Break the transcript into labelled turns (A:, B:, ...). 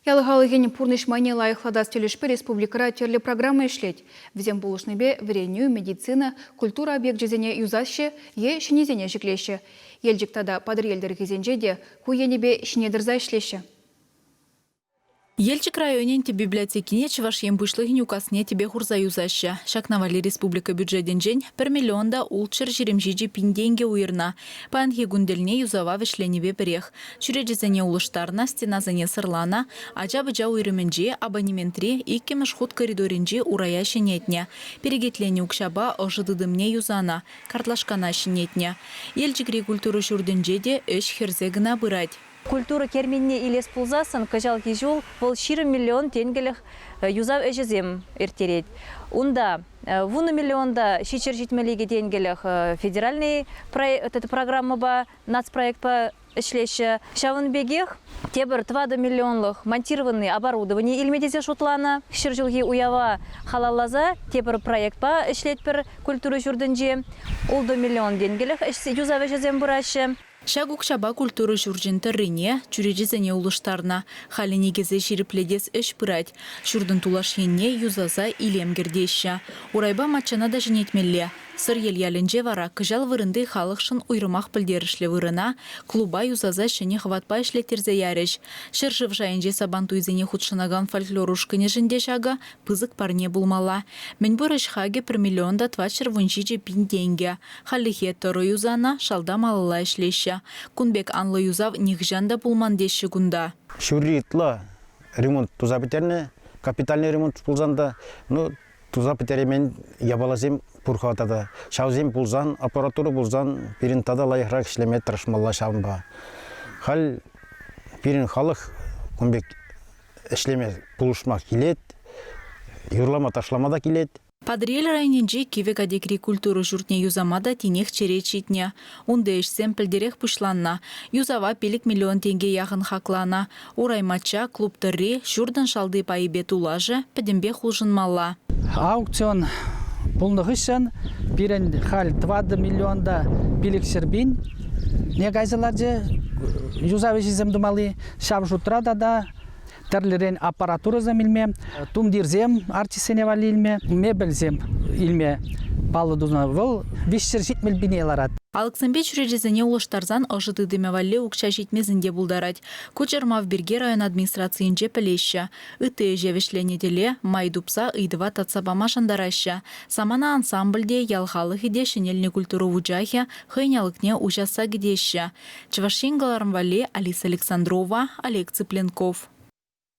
A: Ял халӑхӗн пурнӑҫ майне лайӑхлатас тӗлӗшпе республикӑра тӗрлӗ программа ӗҫлет. Вӗсем пулӑшнипе вӗренӳ, медицина, культура объекчӗсене юсаҫҫӗ е ҫӗннисене ҫӗклеҫҫӗ. Елчӗк тата Патӑрьел тӑрӑхӗсенче те ку енӗпе ҫине тӑрса ӗҫлеҫҫӗ.
B: Елчӗк районӗн тӗп библиотекине Чӑваш Ен Пуҫлӑхӗн Указне тӗпе хурса юсаҫҫӗ. Ҫакна валли республика бюджетӗнчен пӗр миллион та ултҫӗр 27 пин тенкӗ уйӑрнӑ. Паянхи кун тӗлне юсава вӗҫленипе пӗрех. Чӳречесене улӑштарнӑ, стенасене сӑрланӑ, ача-пӑча уйрӑмӗнчи абонементри иккӗмӗш хут коридорӗнчи урая ҫӗнетнӗ, перекетленӗ укҫапа ӑшӑ тытӑмне юсанӑ, картлашкана ҫӗнетнӗ. Елчӗкри культура ҫуртӗнче те ӗҫ хӗрсе кӑна пырать.
C: Культура керменне илес пулсассӑн кӑҫалхи ҫул вӑл 20 миллион тенкӗлӗх юсав ӗҫӗсем ирттерет. Унта вунӑ миллионта 772 тенкӗлӗх федеральный программӑпа, нацпроектпа ӗҫлеҫҫӗ. Ҫавӑн пекех тепӗр тӑватӑ миллионлӑх монтированный оборудовани илме тесе шутланӑ. Ҫӗр ҫулхи уява халалласа тепӗр проектпа ӗҫлетпӗр культура ҫуртӗнче. Ултӑ миллион тенкӗлӗх юсав ӗҫӗсем пыраҫҫӗ.
B: Ҫак укҫапа культура ҫурчӗн тӑррине, чӳречесене улӑштарнӑ. Халӗ никӗсе ҫирӗплетес ӗҫ пырать. Ҫуртӑн тулаш енне юсаса илем кӗртеҫҫӗ. Урайпа маччана та ҫӗнетмелле. Сӑрьел ялӗнче вара кӑҫал вырӑнти халӑхшӑн уйрӑмах пӗлтерӗшлӗ вырӑна, клуба юсаса ҫӗнӗ хӑватпа ӗҫлеттерсе ярӗҫ. Ҫӗршыв шайӗнчи Сабантуйсене хутшӑнакан фольклор ушкӑнӗшӗн те ҫакӑ пысӑк парне пулмалла. Мӗнпур ӗҫ хакӗ пӗр миллион та 417 пин тенкӗ. Хальлӗхе тӑрӑ юсанӑ, шалта малалла ӗҫлеҫҫӗ. Кун пек анлӑ юсав нихӑҫан та пулман теҫҫӗ кунта.
D: Ҫурри ытла ремонт туса пӗтернӗ, капитальный ремонт пулсан та, ну, туса пӗтереймен япаласем пур-ха тата. Ҫавсем пулсан, аппаратура пулсан пирӗн тата лайӑхрах ӗҫлеме тӑрӑшмалла ҫавӑнпа. Халь пирӗн халӑх кун пек ӗҫлеме пулӑшма килет, юрлама-ташлама та килет.
B: Патӑрьел районӗнчи Кивӗ Катекри культура ҫуртне юсама та тинех черет ҫитнӗ. Унти ӗҫсем пӗлтӗрех пуҫланнӑ. Юсава 5 миллион тенке яхӑн хакланӑ. Урай мачча, клуб тӑрри, ҫуртӑн шалти пайӗпе тулашӗ пӗтӗмпех улшӑнмалла.
E: Аукцион пулнӑ хыҫҫӑн пирӗн халь тӑватӑ миллионта 500 пин не кайса ларчӗ юсав ӗҫӗсем тумалли. Ҫав шутра тата тӗрлӗрен аппаратурӑсем илме, тумтирсем артистсене валли илме, мебельсем илме паллӑ тунӑ. Вӑл 370 пине ларать.
B: Алӑксемпе чӳречесене улӑштарсан ӑшӑ тытӑмӗ валли укҫа ҫитмесен те пултарать. Ку чӑрмав пирки район администрацийӗнче пӗлеҫҫӗ. Ытти ӗҫе вӗҫленӗ тӗле май тупса ыйтӑва татса пама шантараҫҫӗ. Самана ансамбль те, ял халӑхӗ те ҫӗнелнӗ культура вучахӗ хӑйӗн алӑкне уҫасса кӗтеҫҫӗ. Чӑваш Ен кӑларӑм валли Алиса Александрова, Олег Цыпленков.